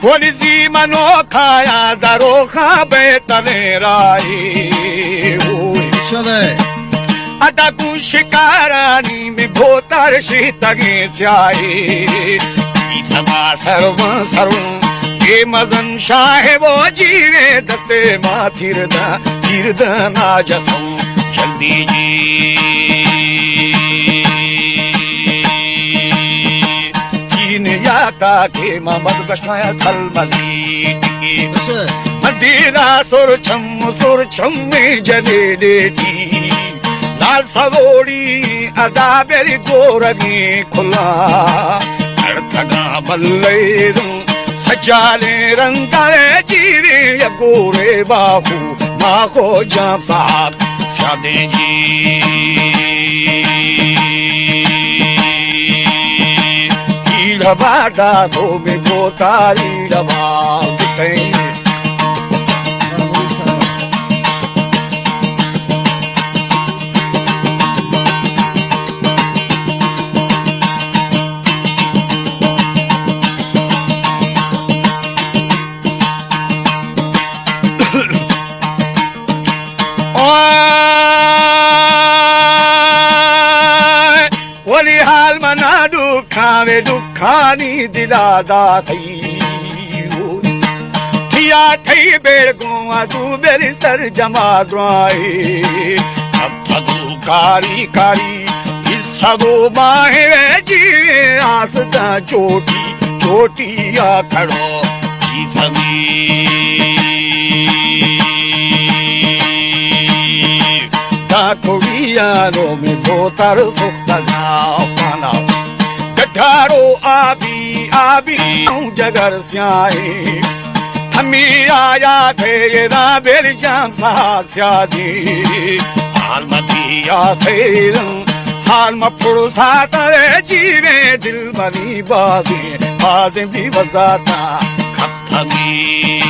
ولی زی منو کایا دروخا بیتنے رائی ہوئی۔ شبے۔ ادا گوں شکارانی می بوتار شیتگیں سیاہی۔ پیتما سرون سرون، اے مزن شاہ و جیویں دستے ما تیر داں، تیر داں ناجتوں۔ جلدی جی۔ چین یا تا کہ محمد گشتایا کل ملی ٹکی۔ اچھا۔ مدینہ سر چم، سر چم میں جنے ڈیٹی۔ لال سوڑی ادا بری گورگی کھلا۔ اڑتگا بلے دوں سجالیں رندارے جیویں یک گورے باہو ماخو جان صاحب سیادیں جی۔ ایڑ باردا تو میں بوتاری ڈبا بتیں۔ اوئے، ولی حال منا ڈکھاں وے ڈکھانی دلا داتی۔ تیا تئی بیڑ گوں ادو بری سر جما درائے۔ اب تدو کاری کاری اس سبو ماہ وے جی آسداں چوٹی چوٹی آ کھڑو۔ جی سمی دا کڑی آنو میں بوتر سخت جا پانا۔ گڈھارو آبی آبی اوں جگر سیاہیں۔ ہمی آیا تھے یہ نا بیل جام سہاد سیادی۔ حال متی یا تھے حال مپڑسا ترے جیویں دل منی بازیں بازیں بھی وزاتا کھپتگی۔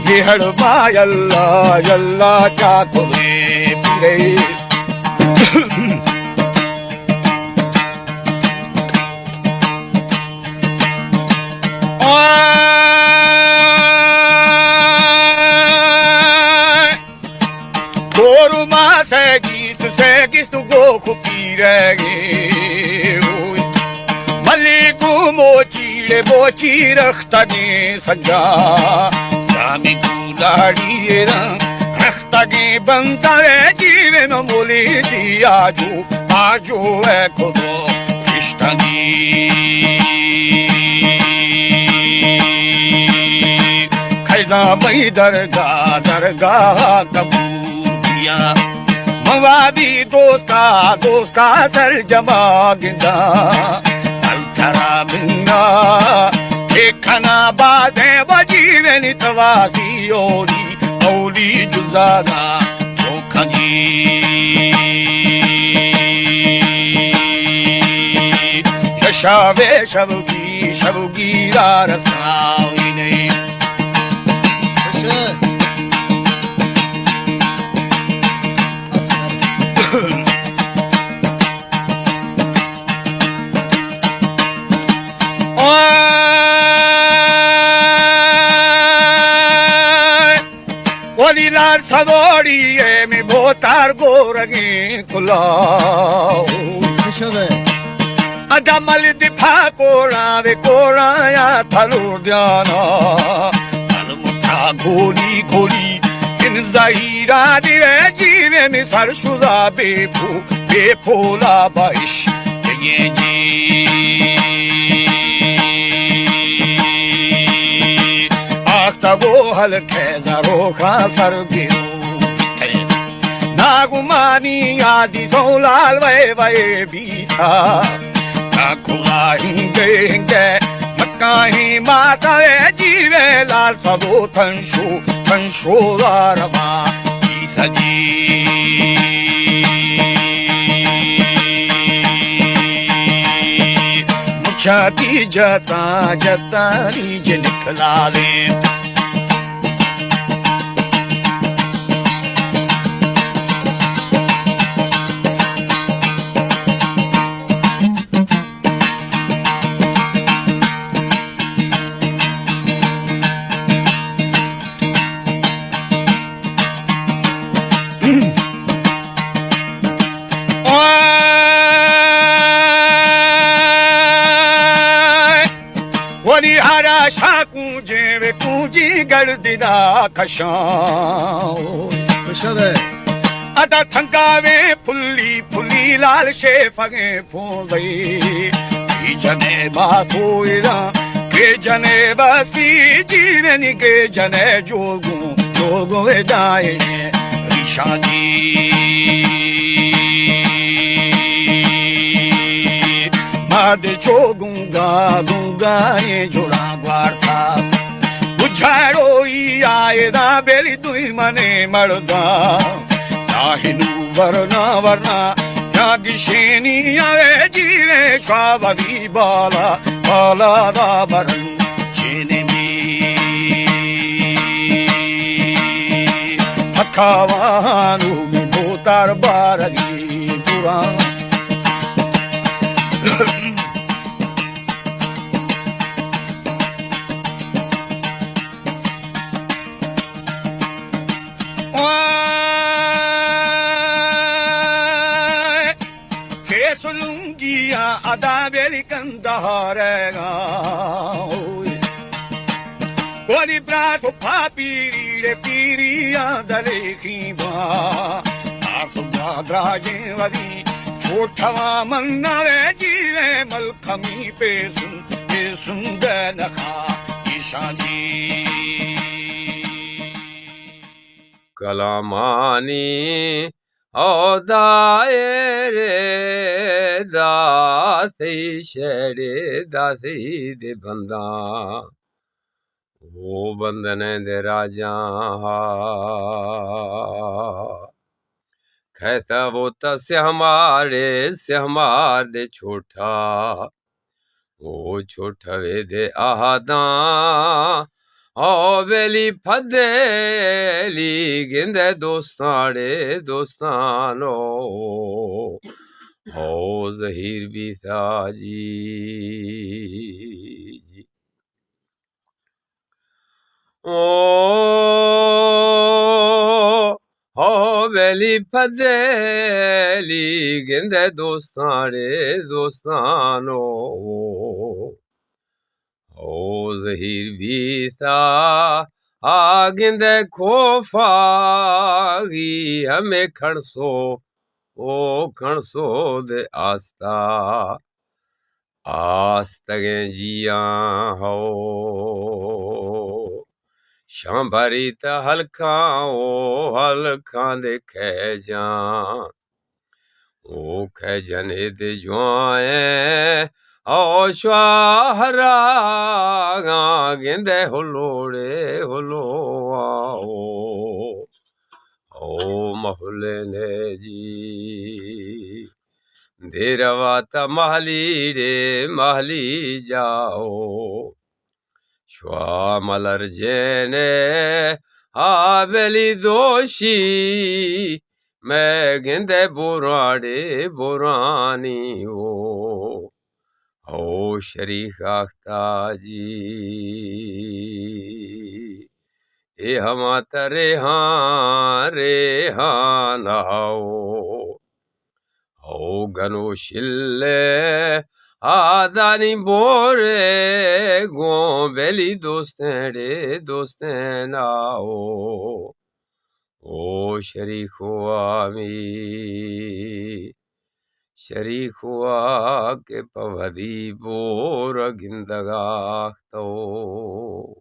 مہر با اللہ اللہ چاکو پیرے۔ گورما سیگیست سیگیست گو خو پیرگی۔ ملی گو موچیڑے بوچی رختگی سجا۔ سامی گو لاڑی رخت تگیں بندے جیویں مولیدی آجو، آجو اے کدو کشتگی۔ کھیزاں بئی درگاہ، درگاہ قبول دیا۔ موادی دوستا، دوستا سرجما گندا۔ ترا منا کہ کنا بازیں وجیویں توازی اولی، اولی جزانا تو کھنگی۔ ششاوے شبگی، شبگی را رساوی نہیں۔ ولی لال سدوڑی اے می بوتار گورگیں کلا۔ ادا مل دفاع کوڑا وے کوڑا یا تھلور دیانا۔ تھل مٹا گولی گولی ان زہیرا دیوے جیوے می سر شدا بے پھو بے پھولا باش یہ جی۔ آختہ وہ ہلکے زروخا سر گرو۔ ناگمانی یادی تو لال وے وے بیتا۔ ناکولا ہنگے ہنگے مکاہیں ماتا وے جیوے لال سبو تنشو۔ تنشو دارما سجی۔ مچاتی جتا جتانی جنک لالیں۔ گڑدنا کشاں۔ ادا تھنگاویں پھلی پھلی لال شیفگیں پھوزئی۔ اے جنے با کوئراں، اے جنے باسی جیرنی، اے جنے جوگوں، جوگوں دائیں ریشاں دی۔ ماد چو گنگا گنگا ایں جوڑاں گوارتا۔ بجھاڑو ای آئے دا بیلی دوئی منے مڑدا۔ ناہنو ورنا ورنا یا گشینی آوے جیوے شاوری بالا بالا دا برن چینی می۔ پکاوانو می موتر بارگی دوران۔ کہ سلنگیاں ادا بیلی کندہارگاں۔ گوری برات و پا پیری ڑے پیری آ دلیخی با۔ آ خدا دراجیں وری چھوٹوا من نوے جیوے ملکمی پیسن، پیسن دے نخا ایشان دی۔ کلامانی او دائرے داسی شہرے داسی دے بنداں۔ او بندنے دے راجاں ہا۔ کھیتا وہ تا سیاہ مارے، سیاہ مار دے چھوٹا۔ او چھوٹوے دے آہداں، او ویلی پھدیلی گندے دوستاڑے دوستانو۔ او زہیر بیتا جی، جی۔ او، او ویلی پھدیلی گندے دوستاڑے دوستانو۔ او زہیر بیتا آ گندے کھوفاگی ہمے کھنسو، او کھنسو دے آستا۔ آستگیں جیاں ہو۔ شاں بری تا ہلکاں او ہلکاں دے کھے جاں۔ او کھے جنے دے جوائیں او شواہراگاں گندے ہلوڑے ہلو آؤ۔ او مہلے نے جی۔ دیروا تا مہلی ڑے مہلی جاؤ۔ شوا ملر جینے آ بلی دوشی، میں گندے بوراڑے بورانی او۔ او شریخ آختا جی۔ اے ہما تا ریحان، ریحان ہاؤ۔ او گنو شلے آدانی بورے گوں بیلی دوستیں ڑے دوستیں ناؤ۔ او شریخو آمی، شریخو آ کہ پہ ودی بور گندگا اختو۔